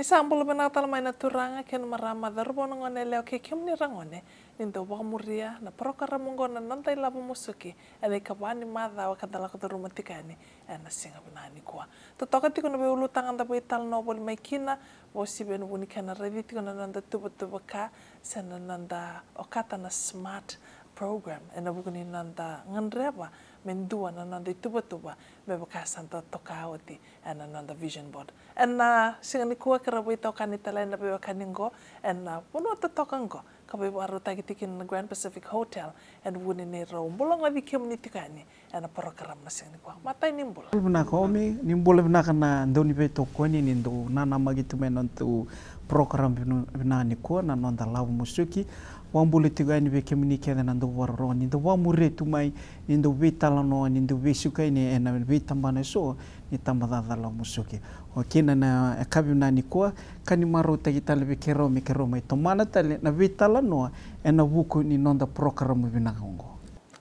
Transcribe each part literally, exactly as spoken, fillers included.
Ni sa bula vinaka tale mai na turaga kei na marama, cauravou, na gone yalewa kei kemuni ragone, ni dau vakamuria na parokaramu oqo na Noda iLavo Musuki ena ikava ni macawa ka da lako curuma tiko yani ena siga vinaka nikua. Totoka tiko na veiulutaga da veitalanoa voli mai kina, vakauasivi ena vuku ni kena raici tiko na noda tuvatuva ka se na noda okata na smart program ena vuku ni noda gadreva me dua na noda ituvatuva me vaka sa da toka oti ena noda vision board. Ena siga nikua keirau veitokani tale ena veiwekani oqo ena vanua totoka oqo ka veivakarautaki tiko kina na Grand Pacific Hotel ena vuku ni neirau bula goci kemuni tiko yani ena parokaramu na siga nikua. Matai, ni bula. Bula vinaka Omi, ni bula vinaka na dau ni veitokoni ni dau nanamaki tu mai na noda parokaramu vina-, vinaka nikua na Noda iLavo Musuki. Vakabula tiko yani vei kemuni kece na dau vakarorogo ni dau vakamuria tu mai, ni dau veitalanoa, ni dau veisuka yani ena veitabana eso ni tabacakacaka lavo musuki. O kina na yakavi vinaka nikua, ka ni marautaki tale vei keirau me keirau mai tomana tale na veitalanoa ena vuku ni noda parokaramu vinaka oqo.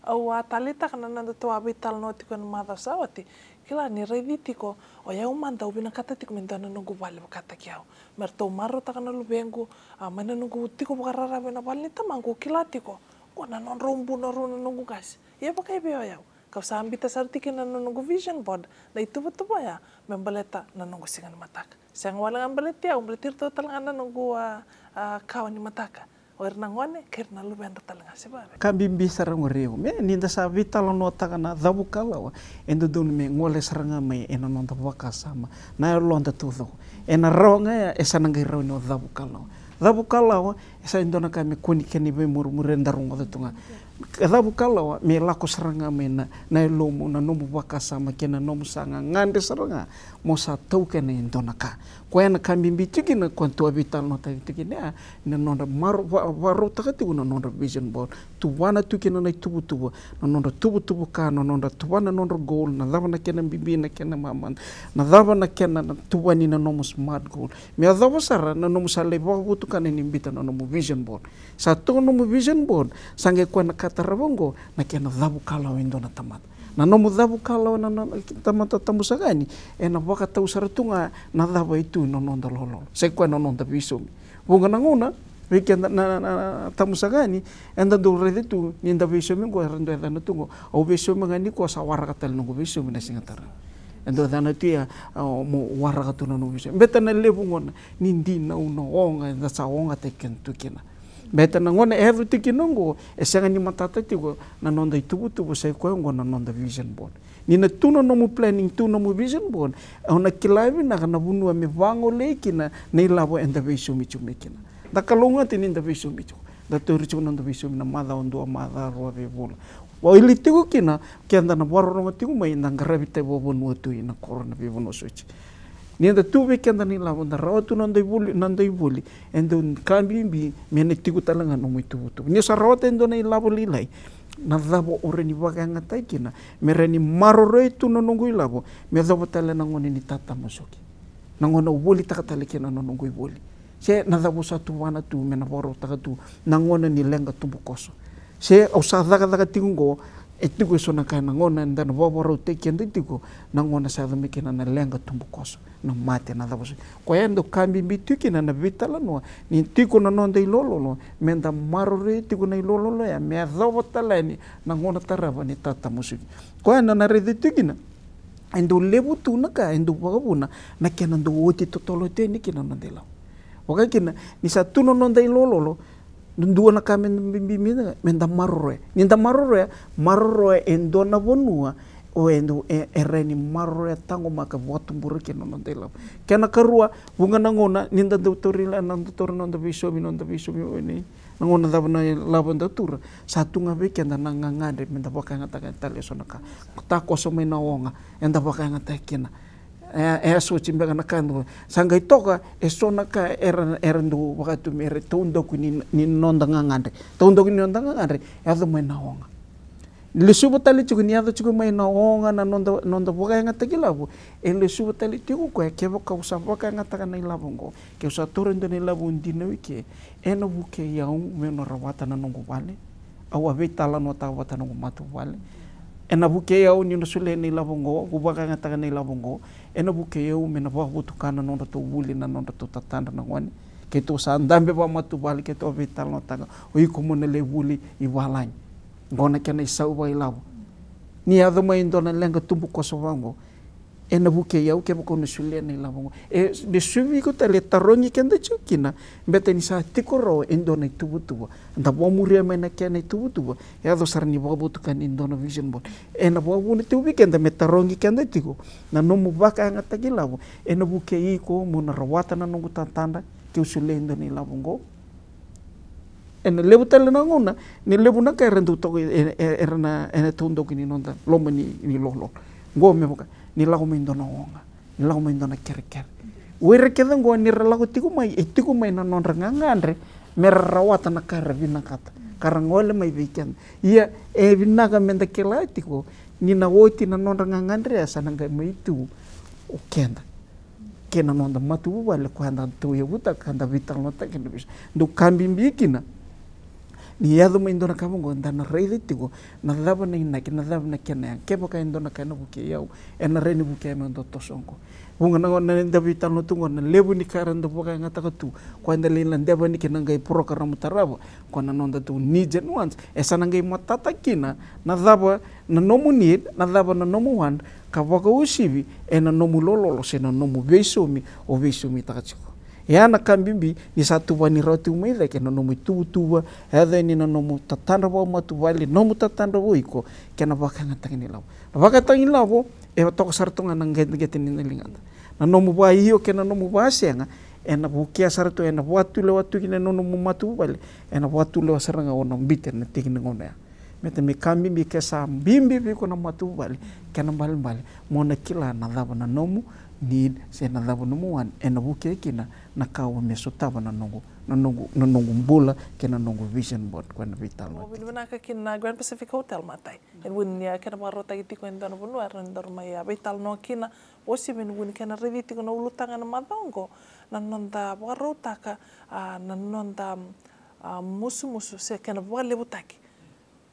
Au a taleitaka na noda tou a veitalanoa tiko ena macawa sa oti. Kila ni raici tiko, o yau mada au vinakata tiko me dua na noqu vale vakataki au. Me ratou marautaka na luvequ, a, mai na noqu tiko vakararavi ena vale ni tamaqu, au kila tiko, qo na nodrau bula rau na noqu qase. Ia vakaivei o yau, kau sa biuta sara tiko kina na noqu vision board, na ituvatuva oya me baleta na noqu siga ni mataka. Sega wale ga baleti au, baleti iratou tale ga na noqu, a, a, kawa ni mataka. O ira na gone kei ira na luvedra tale ga, se vave. Ka bibi sara oqori, me ni da sa veitalanoataka na cavukalawa, e dodonu me gole sara ga mai ena noda vakasama, na yaloda taucoko. Ena rawa ga ya, e sa na qai rawa ni o cavukalawa. Cavukalawa e sa dua na ka me kua ni kena iveimurimuri eda rogoca tu ga. Cavukalawa me lako sara ga mai na, na yalomu, na nomu vakasama kei na nomu sa gagadre sara ga mo sa taukena e dua na ka. Koya na ka bibi tiko kina, koya tou a veitalanoataki tiko kina ya, na nodra maro-, va-, vakarautaka tiko na nodra vision board. Tuvana tu kina na ituvatuva, na nodra tuvatuva ka, na nodra tuvana na nodra goal, na cava na kena bibi, na kena mamada, na cava na kena, na tuvani na nomu smart goal. Me yacova sara na nomu sa lai vakavotukana ni biuta na nomu vision board. Sa tu na nomu vision board, sa qai koya na ka tarava oqo na kena cavukalawa e dua na tamata. Na nomu cavukalawa na, na, na tamata tabu saka yani, ena vakatau sara tu ga na cava e tu na noda lololo. Sa i koya na noda veisaumi. Vuqa na gauna, vei keda na, na, na, na tabu saka yani, eda dau raica tu ni da veisaumi qo, era dau yacana tu qo, au veisaumi ga nikua, sa waraka tale noqu veisaumi na siga tarava. E dau yacana tu ya, a, mo waraka tu na noqu veisaumi. Beta na levu gona ni dinau, na oga eda sa ogataki keda tu kina. Beta na gauna e yaco tiko kina oqo, e sega ni matata tiko na noda ituvatuva, sa i koya oqo na noda vision board. Ni na tu na nomu planning, tu na nomu vision board, o na kila vinaka na vanua me vagolei kina na ilavo eda veisaumi tiko mai kina. Da kalougata ni da veisaumi tiko. Da tauri tiko na noda veisaumi na macawa dua, macawa rua, veivula. Wili tiko kina, keda na vakarorogo tiko mai, da qaravi tiko vakavanua tu ina koro, na veivanua soti. Ni da tu vei keda na ilavo, da rawa tu na noda ivoli, na noda ivoli, e dau ka bibi me na tiko tale ga na nomu ituvatuva. Ni o sa rawata e dua na ilavo lailai, na cava o rawa ni vakayagataki kina me rawa ni maroroya tu na noqu ilavo, me yacova tale na gauna ni tatamusuki, na gauna au volitaka tale kina na noqu ivoli. Se na cava au sa tuvana tu me na vakarautaka tu na gauna ni leqa tubukoso. Se au sa cakacaka tiko oqo, e tiko eso na ka ena gauna eda na vakavakarautaki keda tiko, na gauna sa yaco mai kina na leqa tubukoso, na mate, na cava soti. Koya e dau ka bibi tiko kina na veitalanoa ni tiko na noda ilololo, me da maroroya tiko na ilololo ya me yacova tale yani na gauna tarava ni tatamusuki. Koya na, na raica tiko kina e dau levu tu na ka e dau vakavuna na kena dau oti totolo tu yani kina na noda ilavo. Vaka kina ni sa tu na noda ilololo, dua na ka me da bibi, me da, me da maroroya. Ni da maroroya, maroroya e dua na vanua o e dau, e, e rawa ni maroroya, taqomaka, vakatubura kina na noda ilavo. Kena karua, vuqa na gauna ni da dau tauri, na dau tauri na noda veisaumi, na noda veisaumi, o ni na gauna cava na ilavo eda taura, sa tu ga vei keda na gagadre me da vakayagataka tale eso na ka. Takoso mai na oga, eda vakayagataka kina. E, e soti beka na ka dua. Sa qai toka eso na ka era, era dau vakatu me ra taudaku ni, ni noda gagadre. Taudaku ni noda gagadre, yaco mai na oga. Lesuva tale tiko, ni yaco tiko mai na oga na noda, noda vakayagataki ilavo, e lesuva tale tiko koya, kevaka au sa vakayagataka na ilavo oqo, ke au sa taura e dua na ilavo dinau i ke, ena vukei au meu na rawata na noqu vale. Au a veitalanoataka vata noqu matavuvale. Ena vukei au niu na solia na ilavo oqo, au vakayagataka na ilavo oqo. Ena vukei au me na vakavotuka na nodratou vuli na nodratou tatadra na gone. Keitou sa dabe vakamatavuvale, keitou a veitalanoataka, o iko mo na lai vuli i valagi. Oqo na kena isau vakailavo. Ni yaco mai e dua na leqa tubukoso vaqo, ena vukei au kevaka au na solia na ilavo oqo. E lesuvi iko tale, e tarogi keda tiko kina, baleta ni sa tiko rawa e dua na ituvatuva. Da vakamuria mai na kena ituvatuva, e yaco sara ni vakavotukana e dua na vision board. Ena vakavuna tiko vei keda me tarogi keda tiko na nomu vakayagataki ilavo. Ena vukei iko mo na rawata na noqu tatadra keu solia e dua na ilavo oqo. Ena levu tale na gauna, ni levu na ka era dau toka, e, e, era na, ena taudoki ni noda loma ni, ni lololo. Oqo me vaka ni lako mai dua na oga, ni lako mai dua na kerekere. O ira kece oqo ni ra lako tiko mai, e tiko mai na nodra gagadre me ra rawata na ka ra vinakata, ka ra gole mai vei keda. Ia e vinaka me da kila tiko ni na oti na nodra gagadre, e sa na qai mai tu o keda kei na noda matavuvale, koya da tauyavutaka, ka da veitalanoataka kina vei, dau ka bibi kina. Ni yaco mai dua na ka vaqo, da na raica tiko na cava na inaki, na cava na kena yaga. Kevaka e dua na ka ena vukei au, ena rawa ni vukei au me dua toso oqo. Vuqa na gauna eda veitalanoa tu oqo, na levu ni ka era dau vakayagataka tu, koya da lai ladeva ni kena qai program tarava, koya na noda tu needs and wants. E sa na qai matata kina na cava na nomu need, na cava na nomu want, ka vakauasivi ena nomu lololo se na nomu veisaumi o veisaumitaka tiko. E a na ka bibi ni sa tuvani rawa tiko mai cake na nomu ituvatuva, e yaco yani na nomu tatadra vakamatavuvale, nomu tatadra vakaiko, kei na vakayagataki ni lavo. Na vakayagataki ni lavo e toka sara tu ga na qeteqete ni na ligada. Na nomu vakaio kei na nomu vakasega, ena vukea sara tu, ena vakatulewa tu kina na nomu matavuvale, ena vakatulewa sara ga o na biuta ena tiki ni gauna ya. Me ta me ka bibi ke sa bibi vei iko na matavuvale, kena ibalebale mo na kila na cava na nomu need se na cava na nomu want, ena vukea kina na ka o me sotava na noqu, na noqu, na noqu bula kei na noqu vision board, koya na veitalanoa. Au vakavinavinaka kina na Grand Pacific Hotel, matai, ena vuku ni, a, kena vakarautaki tiko e dua na vanua era na daru mai, a, veitalanoa kina. Vosi me na vuku ni kena raici tiko na ulutaga ena macawa oqo, na noda vakarautaka, a, na noda, a, musumusu se kena vakalevutaki.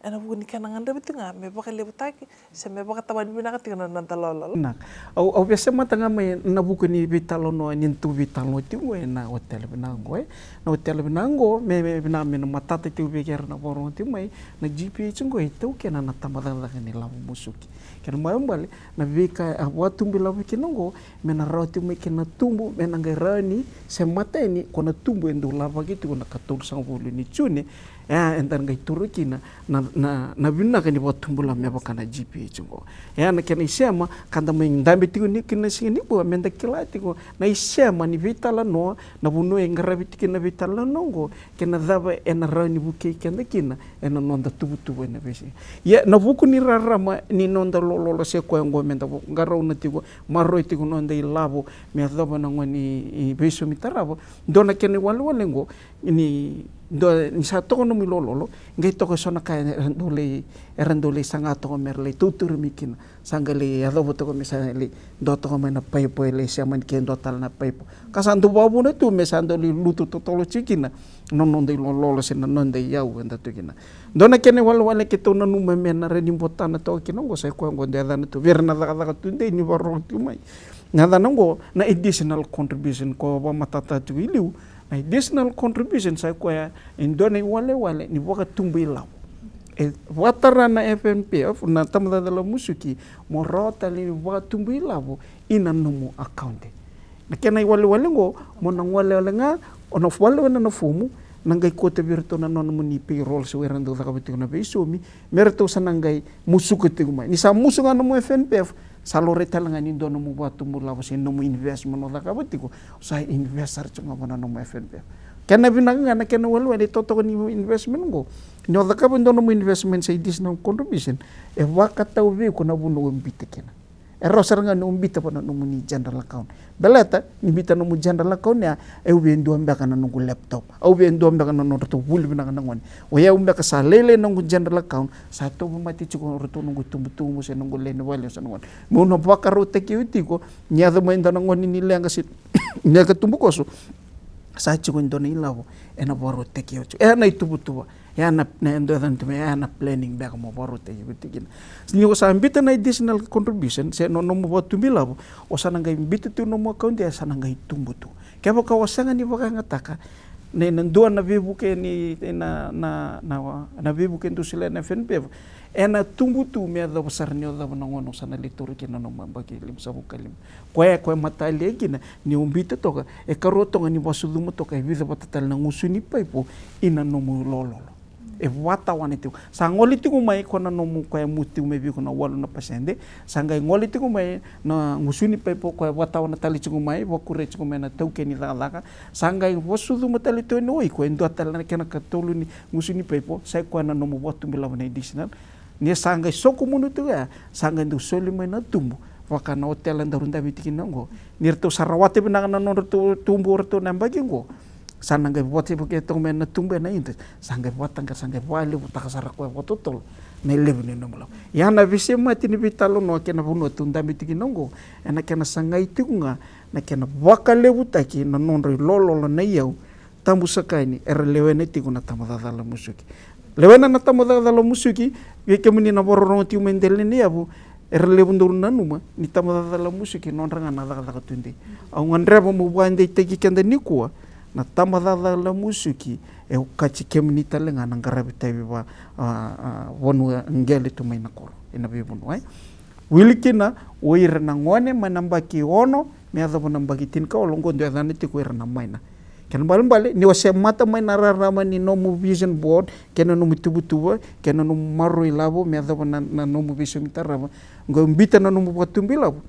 Ena vuku ni kena gadrevi tiko ga me vakalevutaki se me vakatawani vinaka tiko na noda lololo. Na, au, au via semata ga mai na vuku ni veitalanoa ni tu veitalanoa tiko ena otela vinaka oqo, e. Na otela vinaka oqo, me, me vinaka me na matata tiko vei keda na vakarorogo tiko mai, na G P H oqo e taukena na tabacakacaka ni lavo musuki. Kena ibalebale na veika a vakatubu ilavo kina oqo, me na rawa tiko mai kina na tubu, me na qai rawa ni semata yani ko na tubu e dau lavaki tiko na ikatolusagavulu ni June. E a, eda na qai taura kina na, na, na vinaka ni vakatubu ilavo me vaka na G P H oqo. E a na kena isema ka da mai dabe tiko ni kina siga nikua, me da kila tiko na isema ni veitalanoa, na vanua e qaravi tiko kina na veitalanoa oqo, kei na cava ena rawa ni vukei keda kina ena noda tuvatuva ena veisiga. Ia na vuku ni rarama ni noda lololo se koya oqo me da qarauna tiko, maroroi tiko noda ilavo me yacova na gauna ni, i, veisaumi tarava. Dua na kena iwalewale oqo, ni dua, ni sa toka nomu ilololo, qai toka eso na ka era dau lai, era dau lai saga toka me ra lai tautauri mai kina. Sa qai lai yacova toka me sa lai dua toka mai na paipo, e lai sema ni ke dua tale na paipo. Ka sa dau vakavuna tu me sa dau lai lutu totolo tiko kina na noda ilololo se na noda iyau eda tu kina. Dua na kena iwalewale keitou nanuma me na rawa ni botana toka kina oqo, sa i koya oqo dau yacana tu vei ira na cakacaka tudei ni vakarorogo tiko mai. Na yacana oqo na additional contribution, ko vakamatata tiko i liu. Na additional contribution sa i koya e dua na iwalewale ni vakatubu ilavo e vakatara na F N P F, na Tabacakacaka Lavo Musuki, mo rawa tale ni vakatubu ilavo ina nomu account. Na kena iwalewale oqo, mo na gole wale ga, o na walewale na fomu, na qai kauta vei iratou na nomuni payroll se o ira dau cakava tiko na veisaumi, me ratou sa na qai musuka tiko mai. Ni sa musuka nomu F N P F, sa laurai tale ga ni dua nomu vakatubu ilavo se nomu investment o cakava tiko, sa invest sara tiko ga vua na nomu F N P F. Kena vinaka ga na kena iwalewale ni totoka ni investment oqo, ni o cakava e dua nomu investment se additional contribution, e vakatau vei iko na vanua o biuta kina. E rawa sara ga ni o biuta vua na nomuni general account. Baleta ni biuta nomu general account ya, e au via dua beka na noqu laptop, au via dua beka na nodratou vuli vinaka na gone. O yau beka sa lailai noqu general account, sa tauvimate tiko o ratou noqu itubutubu se noqu lewe ni vale se na gone. Meu na vakarautaki au tiko ni yaco mai dua na gone ni leqa se leqa tubukoso, sa tiko e dua na ilavo ena vakarautaki au tiko. E na ituvatuva, e na, na e dua na tuma, e na planning beka mo vakarautaki au tiko kina. Ni o sa biuta na additional contribution se na nomu vakatubu ilavo, o sa na qai biuta tu nomu account, e sa na qai tubu tu. Kevaka o sega ni vakayagataka na, na dua na veivuke ni, na, na, na, na veivuke dou solia na F N P F, e na tubu tu me yacova sara ni yacova na gauna o sa na lai taura kina na nomu yabaki limasagavulu ka lima. Koya, koya matalia kina ni o biuta toka, e karua toka ni vakasucuma toka e vica vata tale na gusu ni paipo ina nomu lololo. E vakatawana tiko. Sa gole tiko mai ko na nomu, koya e musu tiko mai vei iko na walu na pasede. Sa qai gole tiko mai na gusu ni paipo, koya e vakatawana tale tiko mai, vakuria tiko mai na taukei ni cakacaka. Sa qai vakasucuma tale tu yani o iko e dua tale na kena ikatolu ni gusu ni paipo, sa i koya na nomu vakatubu ilavo na additional. Ni sa qai sokumuni tu ya, sa qai dau soli mai na tubu. Vaka na otela daru dabe tiko kina oqo. Ni ratou sa rawata vinaka na nodratou tubu o ratou na yabaki oqo, sa na qai vakatekivu toka mai na tubu ena interest. Sa qai vakataqara, sa qai vakalevutaka sara koya vakatotolo na levu ni nomu lavo. Ia na veisemati ni veitalanoa kei na vanua tou dabe tiko kina oqo, ena kena sagai tiko ga na kena vakalevutaki na nodra ilololo na iyau. Tabu saka yani era lewena tiko na tamacacala musuki. Lewena na tamacacala musuki, vei kemuni na vakarorogo tiko mai dela ni yavu, era levu daru nanuma ni tamacacala musuki nodra ga na cakacaka tudei. Au gadreva meu vakadeitaki keda nikua, na tamacacala musuki e okati kemuni tale ga na qaravi tavi va, a, a, vanua qele tu mai na koro, ena veivanua, e. Wili kina o ira na gone mai na yabaki ono me yacova na yabaki tinikawalu, oqo dau yacana tiko o ira na minor. Kena ibalebale ni o semata mai na rarama ni nomu vision board kei na nomu ituvatuva kei na nomu maroroi ilavo me yacova na, na nomu veisaumi tarava, qai biuta na nomu vakatubu ilavo.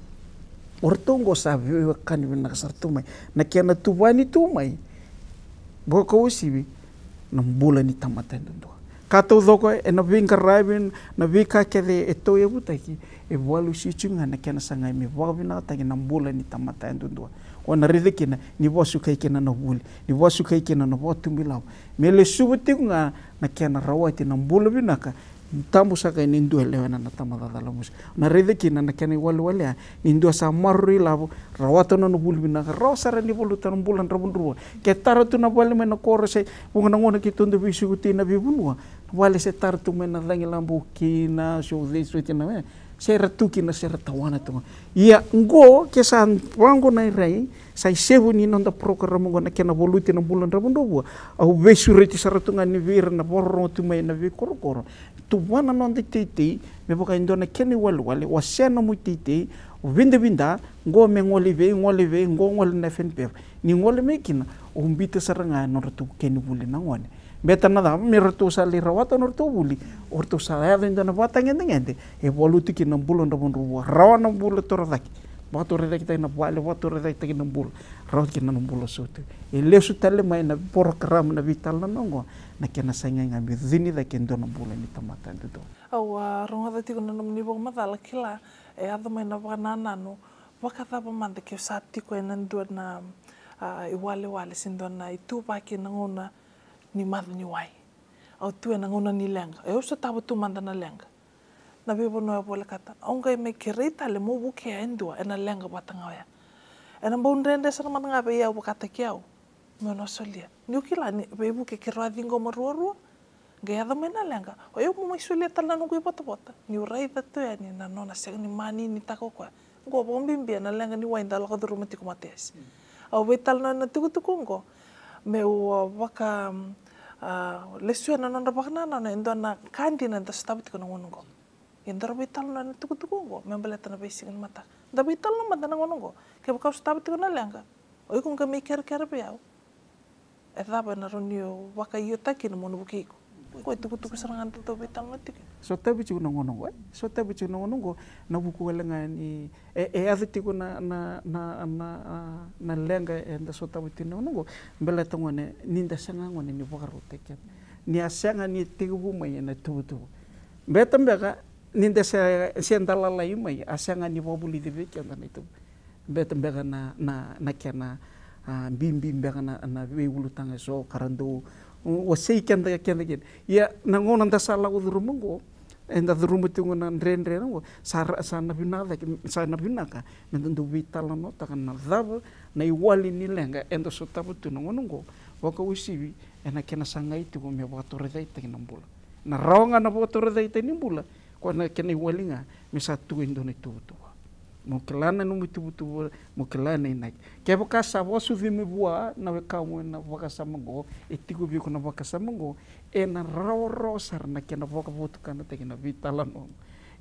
O ratou oqo sa veiwekani vinaka sara tu mai. Na kena tuvani tu mai, vakauasivi, na bula ni tamata yadudua. Ka taucoko ena veiqaravi, na veika kece e tauyavutaki, e vakalesui tiko ga na kena sagai me vakavinakataki na bula ni tamata yadudua. O na raica kina ni vakasukai kina na vuli, ni vakasukai kina na vakatubu ilavo, me lesuva tiko ga na kena rawati na bula vinaka. Tabu saka yani e dua e lewena na tamacacala musuki. Na raica kina na kena iwalewale ya, ni dua sa maroroi ilavo, rawata na nona vuli vinaka, rawa sara ni valuta na bula dravudravua. Ke tara tu na vale mai na koro, se vuqa na gauna keitou dau veisiko tu ina veivanua, na vale se tara tu mai na cagilaba o kina, se o cei soti na, e, se ra tu kina se ra tawana tu ga. Ia oqo ke sa vaqo na irai, sa isevu ni noda program oqo na kena valuti na bula dravudravua. Au veisureti sara tu ga ni vei ira na vakarorogo tu mai na veikorokoro. Tuvana noda iteitei, me vaka e dua na kena iwalewale, wasea nomu iteitei, o vidavida, qo me gole i vei, gole i vei, qo gole na F N P F. Ni gole mai kina, o biuta sara ga e nodratou kena vuli na gone. Beta na cava? Me ratou sa lai rawata nodratou vuli, o ratou sa yaco e dua na vakatagedegede e valuti kina na bula dravudravua, rawa na bula torocake, vakatorocaketaki na vale, vakatorocaketaki na bula, rawa kina na bula sautu. E lesu tale mai na porokaramu na veitalanoa oqo, na kena sagai ga me cini cake e dua na bula ni tamata yadudua. Au a rogoca tiko na nomuni vakamacala, kila e yaco mai na vakanananu. Vakacava mada ke au sa tiko ena dua na, a, iwalewale se dua na ituvaki ena gauna ni maca ni wai? Au tu ena gauna ni leqa, e, au sotava tu mada na leqa. Na veivanua e volekata, au qai mai kerei tale meu vukea e dua ena leqa vata ga oya. Ena bau dredre sara mada ga vei au vakataki au meu na solia. Niu kila ni veivuke keirau a ciqoma ruarua, qai yaco mai na leqa. O yau meu mai solia tale na noqu ivotavota niu raica tu yani na nona sega ni maninitaka o koya. Qo vakabibi ena leqa ni wai da lako curuma tiko Matiasi. Au veitalanoa ena tukutuku oqo meu, a, vaka, a, lesuya na nodra vakanananu e dua na ka dina eda sotava tiko na gauna oqo. Ia daru veitalanoa ena tukutuku oqo me baleta na veisiga ni mataka. Da veitalanoa mada na gauna oqo. Kevaka au sotava tiko na leqa, o iko qai mai kerekere vei au, e cava ena rawa ni o vakaiotaki kina mo na vukei iko? Qo e tukutuku sara ga da tou veitalanoa tiko. Sotavi tiko na gauna oqo, e? Sotavi tiko na gauna oqo, na vuku wale ga ni, e, e yaco tiko na, na, na, na, a, na leqa eda sotava tiko na gauna oqo. Baleta gone, ni da sega gone ni vakarautaki keda. Ni a sega ni tekivu mai ena tuvatuva. Beta beka ni da se, se da lalai mai, a sega ni vakavulici vei keda na ituva. Beta beka na, na, na kena, a, bibi beka na, na veiulutaga eso ka ra dau wasei keda, keda kina. Ia na gauna da sa lako curuma oqo, Eda curuma tiko na dredre na oqo, sa ra-, sa na vinaka cake, sa na vinaka me da dau veitalanoataka na cava na iwali ni leqa eda sotava tu na gauna oqo, vakauasivi ena kena sagai tiko me vakatoroicaitaki na bula. Na rawa ga na vakatoroicaitaki ni bula, ko na kena iwali ga me sa tu e dua na ituvatuva. Mo kila na nomu ituvatuva, mo kila na inaki. Kevaka sa vakasucumi vua na wekamu ena vakasama oqo, e tiko vei iko na vakasama oqo, ena rawarawa sara na kena vakavotukanataki na veitalanoa.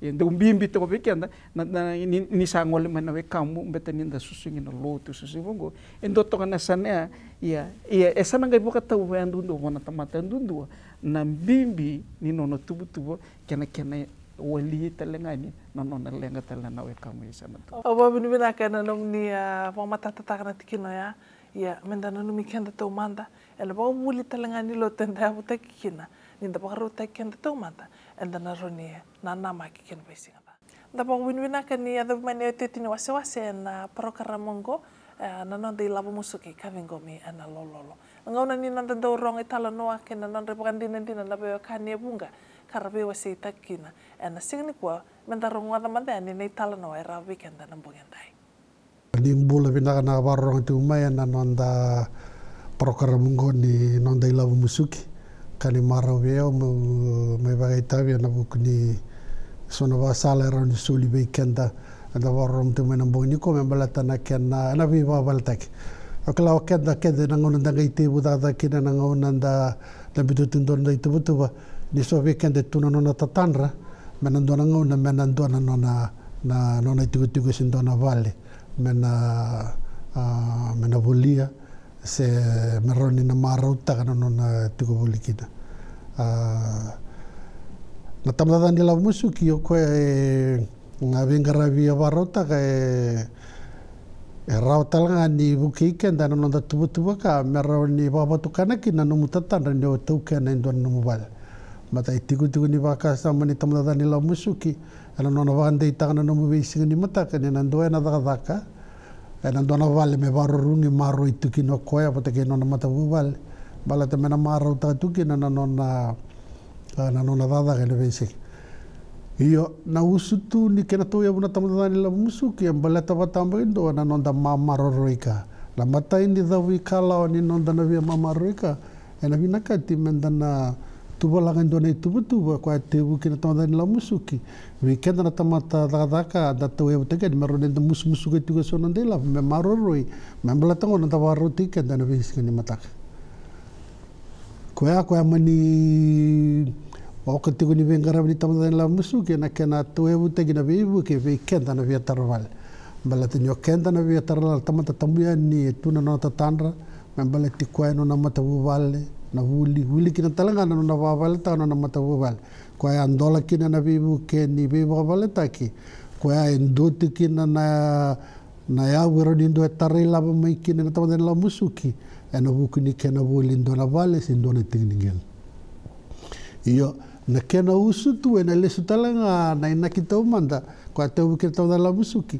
Ia, dau bibi toka vei keda na, na, ni, ni sa gole mai na wekamu, beta ni da susugi na lotu, susugi vaqo. E dua toka na yasana ya, ia, ia, e sa na qai vakatau vei yadudua, vua na tamata yadudua, na bibi ni nona tuvatuva, kei na kena wali tale ga ni na nona leqa tale na wekamu e sa na tu. Au vakavinavinaka ena nomuni, a, vakamatatataka na tikina oya. Ia, me da nanumi keda taumada ena vakavuli tale ga ni lotu eda yavutaki kina, ni da vakarautaki keda taumada, eda na rawa ni nanamaki kina veisiga ca. Da vakavinavinaka ni yacovi mai na iotioti ni wasewase ena parokaramu oqo, e, na noda ilavo musuki ka ciqomi ena lololo. Na gauna ni noda dau rogo italanoa kei na nodra ivakadinadina na veiwekani e vuqa ka ra veiwaseitaki kina ena siga nikua, me da rogoca mada yani na italanoa e rawa vei keda na bogi edai. Ni bula vinaka na vakarorogo tiko mai ena noda parokaramu oqo ni noda ilavo musuki, ka ni marau vei au meu mai vakaitavi ena vuku ni so na vakasala e rawa ni soli vei keda eda vakarorogo tiko mai na bogi nikua me baleta na kena, na veivakavaletaki. Au kila o keda kece na gauna da qai tekivu cakacaka kina, na gauna da, da biuta tu dua na ituvatuva, ni so vei keda e tu na nona tatadra, me na dua na gauna me na dua na nona, na nona itikotiko se dua na vale me na, a, me na volia, se me rawa ni na marautaka na nona tiko voli kina. A, na tabacakacaka ni lavo musuki o koya e, na veiqaravi e vakarautaka e, e rawa tale ga ni vukei keda na noda tuvatuva ka me rawa ni vakavatukana kina na nomu tatadra ni o taukena e dua na nomu vale. Baleta e tikotiko ni vakasama ni tabacakacaka ni lavo musuki ena nona vakadeitaka na nomu veisiga ni mataka ni na dua ena cakacaka ena dua na vale me vakarurugi, maroroi tu kina o koya vata kei nona matavuvale, baleta me na marautaka tu kina na nona, a, na nona cakacaka ena veisiga. Io, na usutu ni kena tauyavu na tabacakacaka ni lavo musuki e baleta vakatabakidua na noda mamaroroi ka. Na imatai ni cavuikalawa ni noda na via mamaroroi ka, ena vinakati me da na tuvalaka e dua na ituvatuva, koya e tekivu kina tabacakacaka ni lavo musuki. Vei keda na tamata cakacaka, da tauyavutaki yani me rawa ni da musumusuka tiko e so na noda ilavo me maroroi, me baleta gona da vakarautaki keda ena veisiga ni mataka. Koya, koya mani oka tiko ni veiqaravi ni tabacakacaka ni lavo musuki ena kena tauyavutaki na veivuke vei keda na via tara vale. Baleta ni o keda na via tara vale, tamata tabu yani e tu na nona tatadra, me baleti koya e nona matavuvale, na vuli, vuli kina tale ga na nona vakavaletaka na nona matavuvale. Koya e dola kina na veivuke ni veivakavaletaki. Koya e dua tu kina na, na yavu e rawa ni dua e tarai lava mai kina na tabacakacaka ni lavo musuki ena vuku ni kena voli dua na vale se dua na tiki ni qele. Io, na kena usutu ena lesu tale ga na inaki taumada, koya e tekivu kina tabacakacaka ni lavo musuki,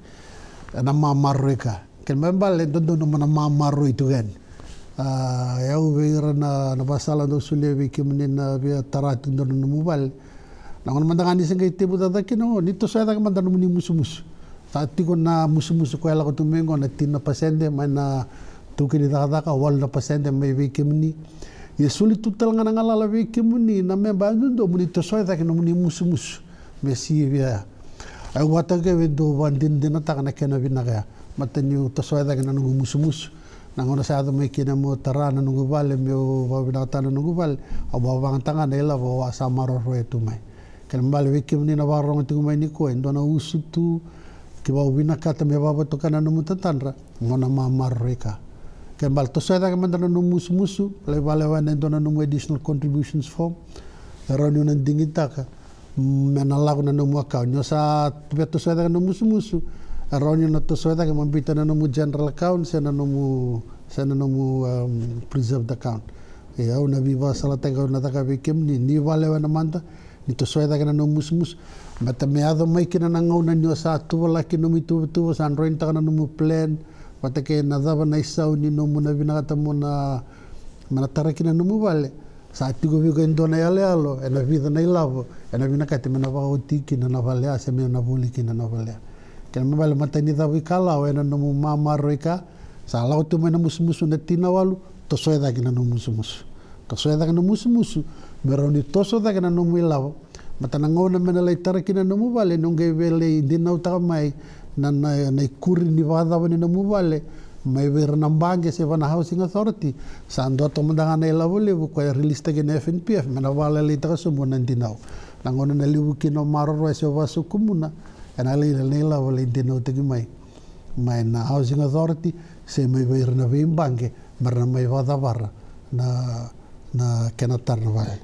ena mamaroroi ka. Kena ibalebale e dodonu mo na mamaroroi tu yani. A, e au vei ira na, na vakasala dau solia vei kemuni na via tara tu dua na nomu vale. Na gauna mada ga ni se qai tekivu cakacaka kina, o, ni tosoya cake mada nomuni musumusu. Sa tiko na musumusu koya e lako tu mai qo na tini na pasede mai na taukei ni cakacaka, walu na pasede mai vei kemuni. Ia soli tu tale ga na galala vei kemuni na meba yadudua mo ni tosoya cake nomuni musumusu me sivia ya. Au vakataka kevaka e dau vakadinadinataka na kena vinaka ya. Baleta niu tosoya cake na noqu musumusu, na gauna sa yaco mai kina meu tara na noqu vale meu vakavinakataka na noqu vale, au vakavagata ga na ilavo au a sa maroroya tu mai. Kena ibalebale vei kemuni na vakarorogo tiko mai nikua, e dua na usutu, kevaka o vinakata me vakavatukana na nomu tatadra, mo na mamaroroi ka. Kena ibalebale tosoya cake mada na nomu musumusu, lai vakalewena e dua na nomu additional contributions form e rawa niu na digitaka me na lako na nomu account. Ni o sa via tosoya cake na nomu musumusu, e rawa niu na tosoya cake mo biuta na nomu general account se na nomu, se na nomu, um, preserved account. Ia au na veivakasalataki au na caka vei kemuni, ni vakalewena mada, ni tosoya cake na nomu musumusu. Baleta me yaco mai kina na gauna ni o sa tuvalaki nomu ituvatuva, sa droinitaka na nomu plan vata kei na cava na isau ni nomu na vinakata mo na, mo na tara kina na nomu vale. Sa tiko vei iko e dua na iyaloyalo ena vica na ilavo ena vinakati me na vakaoti kina na vale ya se me na voli kina na vale ya. Kena ibalebale, matai ni cavuikalawa ena nomu mamaroroi ka, sa lako tu mai na musumusu na tinawalu, tosoya cake na nomu musumusu. Tosoya cake na musumusu me rawa ni toso cake na nomu ilavo. Baleta na gauna me na lai tara kina na nomu vale, ni o qai via lai dinautaka mai na, na, na ikuri ni vakacava ni nomu vale mai vei ira na baqe se vei na Housing Authority, sa dua toka mada ga na ilavo levu ko e release taki na F N P F me na vakalailaitaka sobu na dinau. Na gauna na levu kina o maroroya se o vakasokumuna, ena lai na ilavo lai dinautaki mai mai na Housing Authority se mai vei ira na veibaqe me ra na mai vakacavara na, na kena tara na vale.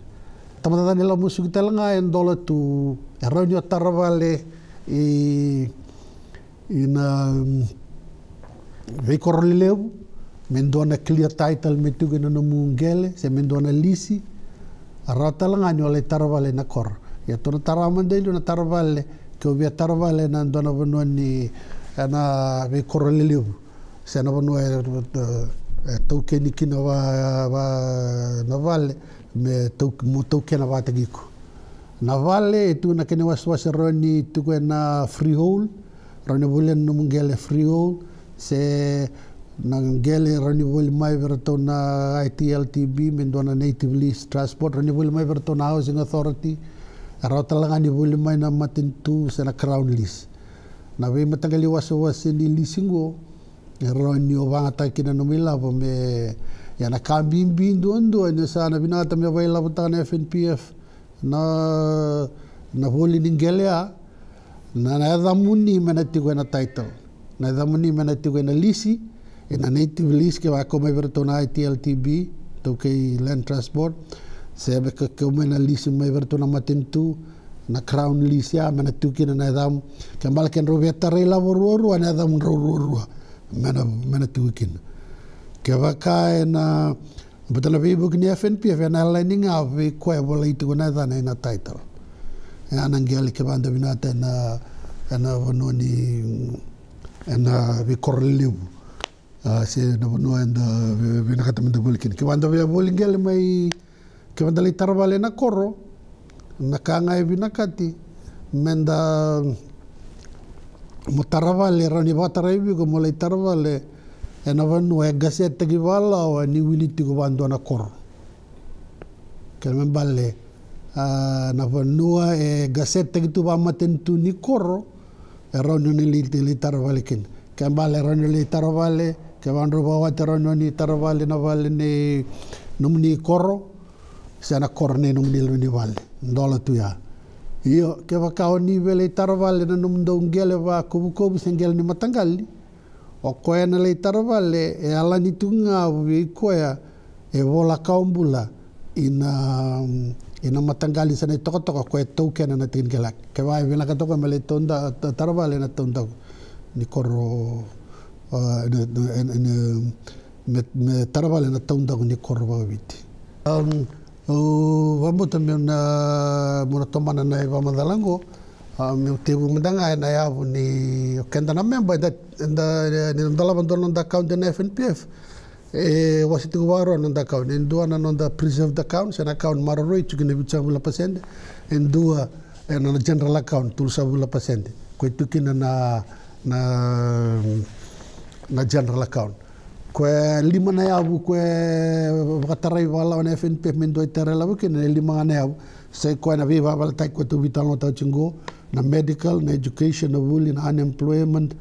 Tamata cani la musuki tale ga e dola tu, e rawa ni o tara vale i, i na, mm, veikoro lelevu, me dua na clear title me tiko ina nomu qele se me dua na lisi. A rawa tale ga ni o lai tara vale ina koro. Ia tou na tara mada i liu na tara vale, ke o via tara vale ena dua na vanua ni, ena veikoro lelevu se na vanua e, e, e taukeni kina va, va, na vale, me tau, mo taukena vakataki iko. Na vale e tu na kena iwasewase, rawa ni tiko ena freehold, rawa ni voli ena nomu qele freehold, se na qele rawa ni voli mai vei iratou na I T L T B me dua na Native Lease Transport, rawa ni voli mai vei iratou na Housing Authority, e rawa tale ga ni voli mai na matanitu se na Crown Lease. Na veimataqali wasewase ni lisi qo e rawa ni o vagataka kina na nomu ilavo me, ia na ka bibi duadua ni o sa na vinakata me vakailavotaka na F N P F na, na voli ni qele ya, na, na yacamuni me na tiko ena title, na yacamuni me na tiko ena lisi, ena native lease ke vaka kau mai vei iratou na I T L T B, taukei land transport, se me ka kau mai na lisi mai vei iratou na matanitu, na Crown Lease ya me na tiko kina na yacamu. Ke bale ke drau via tara ilavo ruarua, na yacamu drau ruarua me na, me na tiko kina. Kevaka ena, baleta na veivuke ni F N P F ena yalayala ni ga vei koya e volai tiko na yacana ena title. E a na qele kevaka da vinakata ena, ena vanua ni, ena veikoro lelevu, a, se na vanua eda vi-, vinakata meda voli kina. Kevaka da via voli qele mai, kevaka da lai tara vale ena koro, na ka ga e vinakati meda, mo tara vale, rawa ni vakatarai vei iko mo lai tara vale ena vanua e gasetaki vakalawa ni wili tiko vakadua na koro. Kena me bale, a, na vanua e gasetaki tu vakamatanitu ni koro, e rawa ni o ni lai, lai tara vale kina. Ke bale e rawa ni o lai tara vale, ke vakadrau vakawati e rawa ni o ni tara vale na vale ni nomuni koro, se na koro ni nomuni lewe ni vale. Dola tu ya. Io, kevaka o ni via lai tara vale na nomudou qele vakavukavu se qele ni mataqali, o koya ena lai tara vale e yalani tu ga vei koya e vola kawa bula ina, ina mataqali se na itokatoka o koya e taukena na tiki ni qele. Kevaka e vinakata o koya me lai tauda-, ta-, tara vale ena taudaku ni koro, a, ena, ena, ena, me, me tara vale ena taudaku ni koro vakaviti. Am, au vakabauta meu na, meu na tomana na ivakamacala oqo, a, meu tekivu mada ga ena yavu ni o keda na memba, eda, eda, ni dolava dua na noda account ena F N P F. E wase tiko vakarua na noda account. E dua na noda preserved account, se na account maroroi, tiko kina na vitusagavulu na pasede. E dua, e na general account, tolusagavulu na pasede. Koya e tiko kina na, na, na general account. Koya e lima na yavu koya e vakatarai vakalawa na F N P F me dua e tara ilavo kina, e lima ga na yavu. Sa i koya na veivakavaletaki koya tou veitalanoataka tiko qo, na medical, na education, na vuli, na unemployment,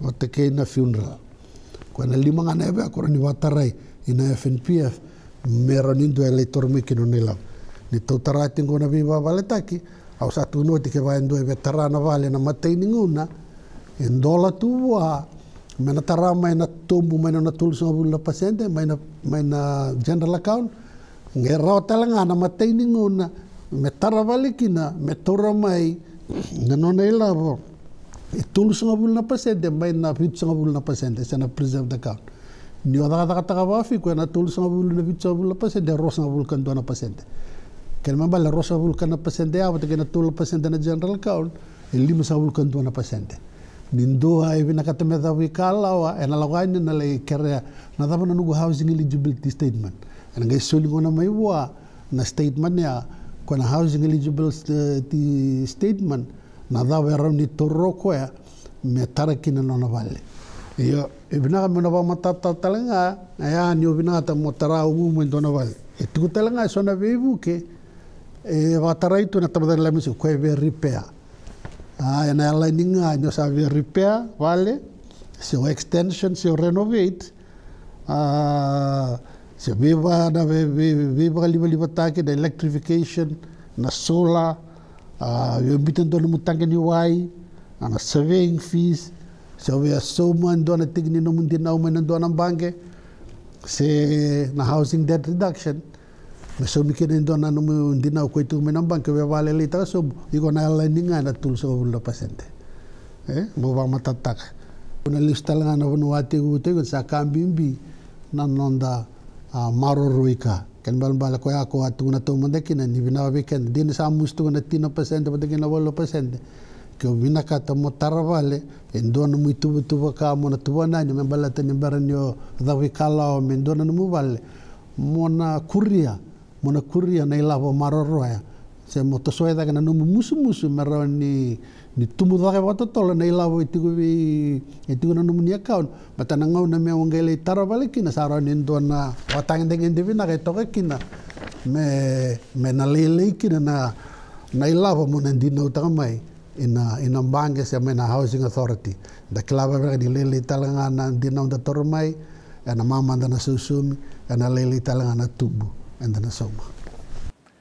vata kei na funeral. Koya na lima ga na yavu ya ko rawa ni vakatarai ina F N P F me rawa ni dua e lai toro mai kina na ilavo. Ni tou tara tiko qo na veivakavaletaki, au sa tukuna oti, kevaka e dua e via tara na vale ena imatai ni gauna, e dola tu vua me na tara mai na tobu mai na nona tolusagavulu na pasede mai na, mai na general account. Qai rawa tale ga na imatai ni gauna me tara vale kina, me taura mai na nona ilavo e tolusagavulu na pasede mai na vitusagavulu na pasede se na preserved account. Ni o cakacakataka vakafiku ena tolusagavulu na vitusagavulu na pasede, e ruasagavulu ka dua na pasede. Kena me bale, ruasagavulu ka na pasede ya vata kei na tolu na pasede na general account, e limasagavulu ka dua na pasede. Ni dua e vinakata me cavuikalawa, ena lako yani na lai kerea na cava na noqu housing eligibility statement. Ena qai soli gona mai vua Na statement ya, ko na housing eligible st- statement, na cava e rawa ni taura o koya me tara kina na nona vale. Io, e vinaka me na vakamatatataka tale ga, e ya ni o vinakata mo tara umu e dua na vale. E tuku tale ga e so na veivuke e vakatarai tu na tabacakacaka ni Lami Musuki, ko e vei repair. A, ena yalani ga ni o sa vei repair vale, se o extension, se o renovate, a, se veiva na vei- vei- veivakalivalivataki, na electrification, na solar, a, veibiuta dua na nomu taqe ni wai, a, na surveying fees, se o via sauma dua na tiki ni nomu dinau mai na dua na baqe, se na housing debt reduction, me saumi kina e dua na nomu dinau ko e tiko mai na baqe, ke o via vakalailaitaka sobu, iko na yalani ga ena tolusagavulu na pasede. E, mo vakamatatataka. Ko na lesu tale ga na vanua a tekivu tiko, sa ka bibi na noda, a, maroroi ka. Kena ibalebale koya ko a tukuna taumada kina ni vinaka vei keda. Dina sa musu tiko na tini na pasede vata kei na walu na pasede. Ke o vinakata mo tara vale e dua nomu ituvatuva ka mo na tuvana yani me baleta ni bera ni o caka veikalawa me dua na nomu vale, mo na kuria, mo na kuria na ilavo maroroya, se mo tosoya cake na nomu musumusu me rawa ni, ni tubu cake vakatotolo na ilavo e tiko vei, e tiko na nomuni account. Baleta na gauna me o qai lai tara vale kina, sa rawa ni dua na vakatagedegede vinaka e toka kina me, me na lailai kina na, na ilavo mo na dinautaka mai ina, ina baqe se mai na Housing Authority. Da kila vakavinaka ni lailai tale ga na dinau da toro mai, ena mamada na sausaumi, ena lailai tale ga na tubu eda na sauma.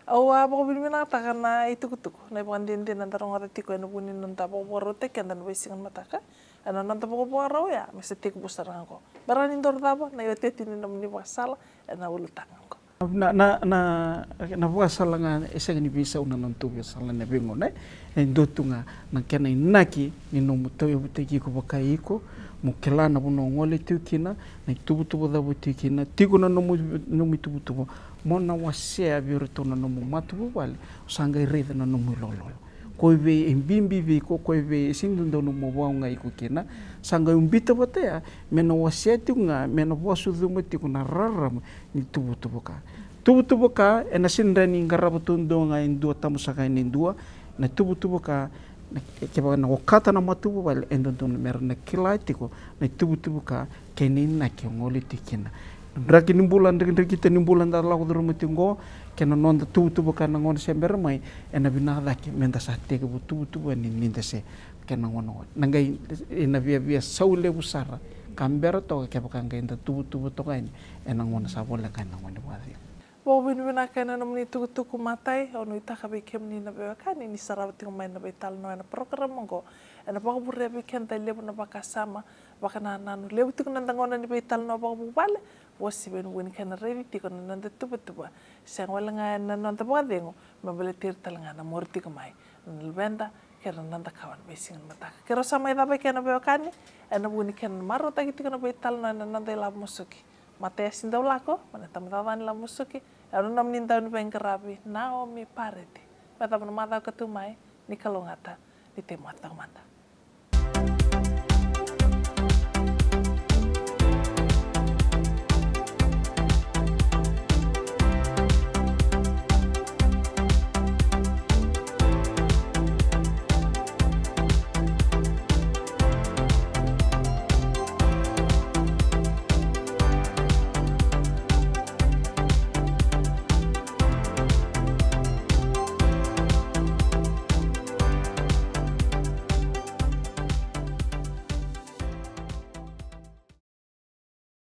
Au a vakavinavinakataka na itukutuku, na ivakadinadina da rogoca tiko ena vuku ni noda vakavakarautaki keda na veisiga ni mataka. Ena noda vakavakarau ya me sa tekivu sara ga oqo. Me rawa ni dau cava na iotioti ni nomuni vakasala ena ulutaga oqo. Na, na, na, na vakasala ga e sega ni veisau na nodatou vakasala ena veigauna. E dua tu ga na kena inaki ni nomu tauyavutaki iko vaka iko, mo kila na vanua o gole tiko kina, na ituvatuva cava o tiko kina, tiko na nomu, nomu ituvatuva, mo na wasea vei iratou na nomu matavuvale, o sa qai raica na nomu ilololo. Ko i vei e bibi vei iko, ko i vei e sega ni dodonu mo vakaogai iko kina, sa qai ubita vata ya me na wasea tiko ga, me na vakasucuma tiko na rarama ni tuvatuva ka. Tuvatuva ka ena sega ni qarava taudua ga e dua, tamusaka ena dua. Na tuvatuva ka, na, kevaka na okata na matavuvale, e dodonu me ra na kila tiko na ituvatuva ka kei na inaki o gole tiko kina. Draki ni bula, drakidrakita ni bula da lako curuma tiko oqo, kei na noda tuvatuva ka na gauna se bera mai, ena vinaka cake me da sa tekivu tuvatuva yani ni da se, kei na gauna oqo. Na qai, ena viavia sau levu sara ka bera toka kevaka qai da tuvatuva toka yani ena gauna sa voleka ena gauna ni vakacegu. Vakavinavinaka ena nomuni tukutuku, matai. Au nuitaka vei kemuni na veiwekani ni sarava tiko mai na veitalanoa ena parokaramu oqo, ena vakavurea vei keda e levu na vakasama, vakanananu. Levu tiko na noda gauna ni veitalanoa vakavuvale, vosa vei na vuku ni kena raici tiko na noda tuvatuva. Sega wale ga ena noda vakacegu, me baleti ira tale ga na muri tiko mai na luveda kei ira na noda kawa ena veisiga ni mataka. Keirau sa mai cava eke na veiwekani ena vuku ni kena marautaki tiko na veitalanoa ena noda ilavo musuki. Mataiasi Daulako, mai na tabacakacaka ni ilavo musuki. Au na nomuni dau ni veiqaravi, Naomi Pareti. Me cava na macawa ka tu mai, ni kalougata, ni tei moce toka mada.